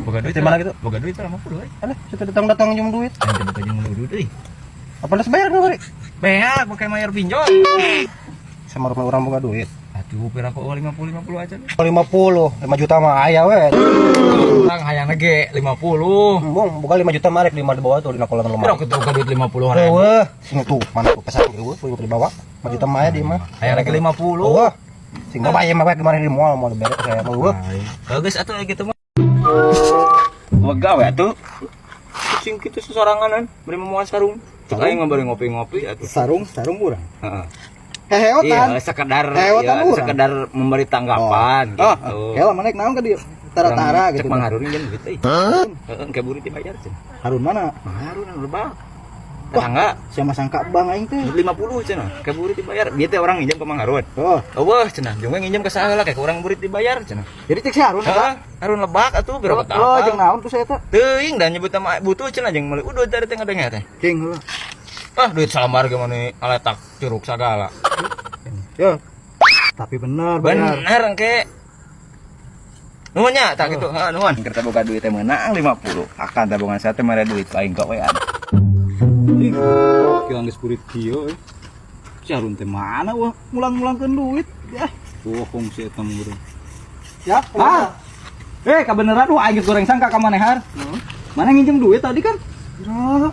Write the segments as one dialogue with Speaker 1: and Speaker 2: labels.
Speaker 1: Boga duit.
Speaker 2: Di mana gitu?
Speaker 1: Boga duit 50 euy.
Speaker 2: Alah, sudah datang-datang nginjem duit.
Speaker 1: Aing teh boga jeung duit euy.
Speaker 2: Apa geus bayar kamari?
Speaker 1: Beak pakai bayar pinjol.
Speaker 2: Sama rumah orang boga duit.
Speaker 1: Atuh pira kok 50 50 aja.
Speaker 2: 50, 5 juta mah aya we.
Speaker 1: Urang hayang ge 50.
Speaker 2: Embung, boga 5 juta mah rek 5 di bawah tuh dina kolam
Speaker 1: Pira
Speaker 2: lemari.
Speaker 1: kitu boga duit 50 ribu.
Speaker 2: Eueuh, sing tuh mana tuh pesan eueuh punya dibawa. 5 juta mah aya di mah.
Speaker 1: Hayang ge 50.
Speaker 2: Eueuh. Sing bawa aya mah kemarin di mall mau dibere saya mah eueuh.
Speaker 1: Bagus atuh gitu mah. Boga we atuh. Sing kitu sesoranganan bari mawa sarung. Cek aing mah bari ngopi-ngopi atuh.
Speaker 3: Sarung, sarung urang.
Speaker 1: Heeh.
Speaker 3: Heheotan.
Speaker 1: Iya, sekedar
Speaker 3: Heheotan
Speaker 1: iya,
Speaker 3: urang.
Speaker 1: Sekedar memberi tanggapan
Speaker 3: Oh,
Speaker 1: gitu.
Speaker 3: heula mana naon ka dieu? Tara-tara
Speaker 1: Cek
Speaker 3: gitu.
Speaker 1: Mang Harun nginjem duit euy. Heeh, engke buri dibayar cenah.
Speaker 3: Harun mana?
Speaker 1: Mang Harun anu lebak. Tetangga.
Speaker 3: Siapa sangka bang aing teh.
Speaker 1: 50 cenah. Ke burit dibayar. Bieu teh orang nginjem ke Mang Harun.
Speaker 3: Oh,
Speaker 1: Eueuh cenah, jeung we nginjem ke saha lah kayak urang burit dibayar cenah.
Speaker 3: Jadi cek si Harun eta.
Speaker 1: Heeh, Harun lebak atuh berapa
Speaker 3: Oh, jeung naon tuh saya teh?
Speaker 1: Teuing dan nyebut nama butuh cenah jeung meuli udud tadi teh ngadenge teh.
Speaker 3: Cing heula.
Speaker 1: Ah, duit salambar ge mana aletak curug sagala.
Speaker 3: Yo. Tapi bener, bener.
Speaker 1: Bener engke. Nuhun nya tak gitu, heeh nuhun. Kita boga duit teh meunang 50. Akan tabungan saya teh mere duit aing kok we.
Speaker 3: Ih, kieu geus burit kieu euy. Si Harun teh mana wah mulang-mulangkeun duit. Ya, bohong si eta mah urang.
Speaker 2: Ya,
Speaker 3: Ah. Eh, kabeneran wah aing geus goreng sangka ka maneh har. Mana nginjem duit tadi kan?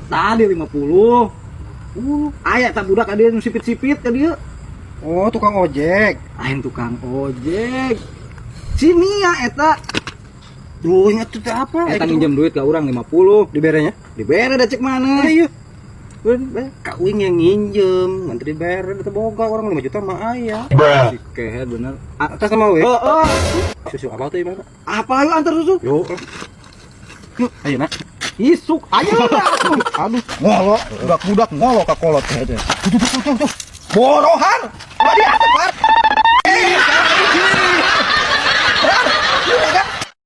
Speaker 3: Tadi 50. Aya tak budak ada nu sipit-sipit ka dieu.
Speaker 2: Oh, tukang ojek.
Speaker 3: Aing tukang ojek. Sini ya eta.
Speaker 2: Duh, ingat tuh teh apa?
Speaker 3: Eta nginjem duit ka urang 50.
Speaker 2: Diberenya?
Speaker 3: Dibere da cek mana?
Speaker 2: Iya. Kak Wing yang nginjem, nanti dibere, teu boga orang 5 juta mah aya.
Speaker 3: Si kehed bener. Ah,
Speaker 2: Atas sama we.
Speaker 3: oh, oh.
Speaker 2: Susu apa tuh gimana?
Speaker 3: Apa ayo antar susu?
Speaker 2: Yuk. Yuk, ayo nak.
Speaker 3: Isuk ayo atuh.
Speaker 2: Aduh.
Speaker 3: Ngolo, budak-budak ngolo ka kolot teh. Tuh tuh tuh tuh. Borohan. Ulah diantep har.